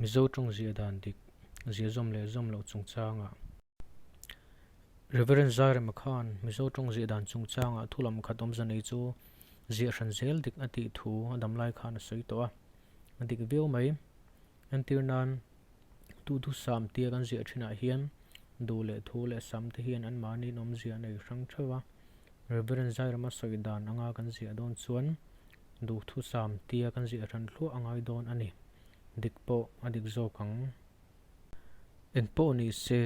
Mizo tawng ziah dan dik, ziah zawm leh zawm loh chungchangah. Reverend Zairema khan Mizo tawng ziah dan chungchangah thu lam khat awmza nei chu ziah hran zel dik a tih thu a dam lai khan a sawi tawh a, a dik viau mai. Entir nan, Duhdu sam tia kan ziah thinah hian duh leh thu leh sam te hian anmahniin awmzia a nei hrang theuh a. Reverend Zairema sawi dan anga kan ziah dawn chuan duhthusam tia kan ziah hran thluah a ngai dawn a ni. Dik pawh a dik zawk ang. Eng pawh ni se,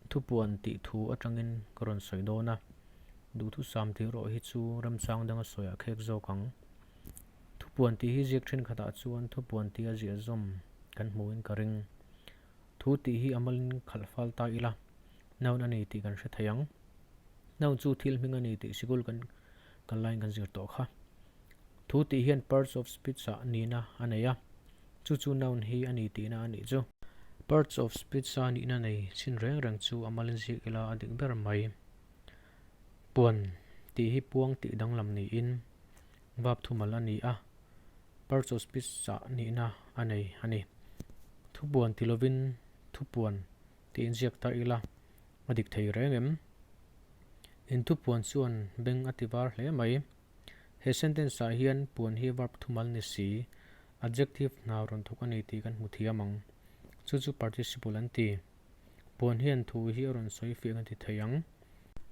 thupuan tih thu atangin ka rawn sawi dawn a, duhthusam tih erawh hi chu remchang danga sawi a khek zawk ang. Thupuan tih hi ziak thenkhatah chuan thupuan tia ziah zawm kan hmuhin ka ring. Thu tih hi a malin khalh fal ta ila, noun a ni tih kan hre thei ang. Noun chu thil hming a ni tih sikul kan kal laiin kan zir tawh kha. Thu tih hian parts of speech ah nihna a nei a, chu chu noun hi a ni tihna a nih chu. Parts of speech a nihna nei chin reng reng chu a malin ziak ila a dik ber mai. Puan tih hi puang tih danglam niin verb thumal a ni a, parts of speech ah nihna a nei a ni. Thupuan ti lovin thupuan tiin ziak ta ila a dik thei reng em? In thupuan chuan beng a ti var hle mai. He sentence ah hian puan hi verb thumal ni si, adjective hna rawn thawk a ni tih kan hmu thiam ang. Chu chu participle an ti. Puan hian thu hi a rawn sawi fiah kan ti thei ang.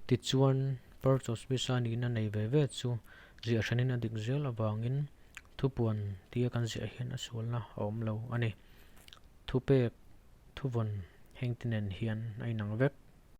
Tichuan, parts of speech a nihna nei ve ve chu ziah hranin a dik zel avangin thupuan tia kan ziah hian a sualna a awm lo a ni. Thupek, thuvawn heng te nen hian a inang vek.